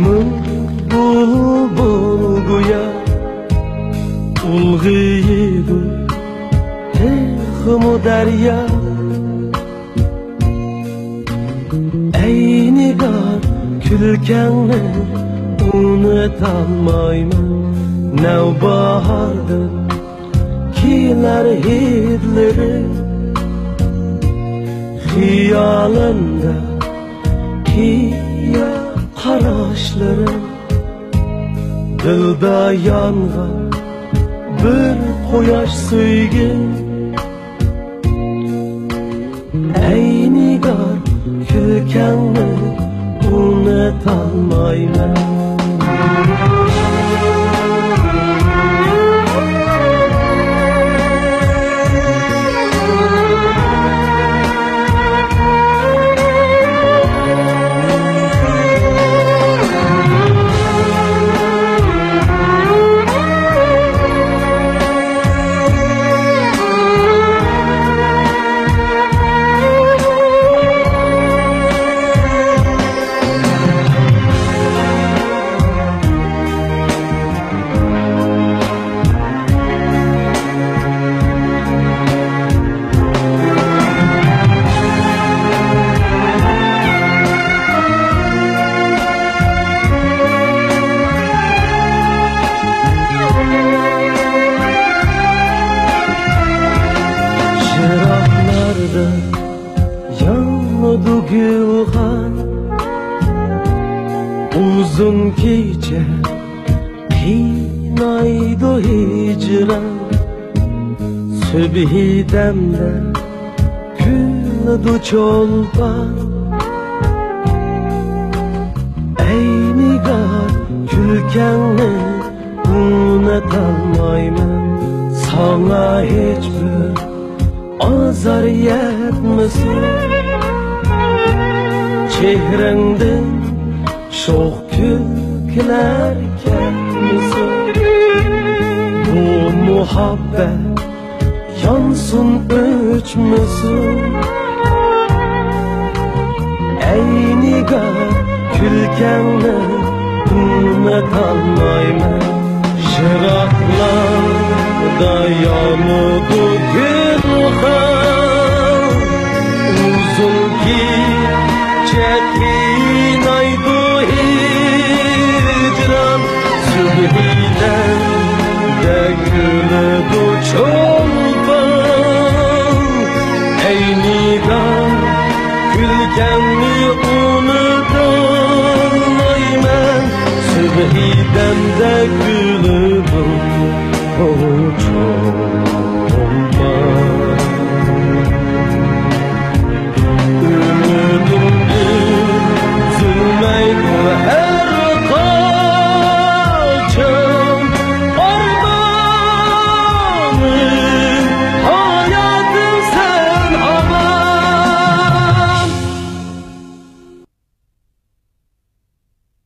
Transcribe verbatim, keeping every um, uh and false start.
مىڭ بۇلبۇل گويا ئۇلغىيىدۇ تېخىمۇ دەريا. ئەي نىگار، كۈلكەڭنى ئۇنتالمايمەن، نەۋباھاردىن كېلەر ھىدلىرى. خىيالىمدا قىيا قاراشلىرىڭ، دىلدا يانغان بىر قۇياش سۆيگۈ. ئەي نىگار، كۈلكەڭنى ئۇنتالمايمەن. چىراغلاردا يانىدۇ گۈلخان، ئۇزۇن كېچە قىينايدۇ ھىجران، سۈبھى دەمدە كۈلىدۇ چولپان. ئەي نىگار، كۈلكەڭنى ئۇنتالمايمەن، ساڭا ھېچبىر ئازار يەتمىسۇن، چېھرىڭدىن شوخ كۈلكىلەر كەتمىسۇن. بۇ مۇھەببەت يانسۇن، ئۆچمىسۇن. ئەي نىگار، كۈلكەڭنى ئۇنتالمايمەن. يىراقلاردا يانىدۇ گۈلخان، ئۇزۇن كېچە قىينايدۇ ھىجران، سۈبھىدەمدە كۈلىدۇ چولپان. ئەي نىگار، كۈلكەڭنى ئۇنتالمايمەن، سۈبھىدەمدە كۈلىدۇ قوچۇم.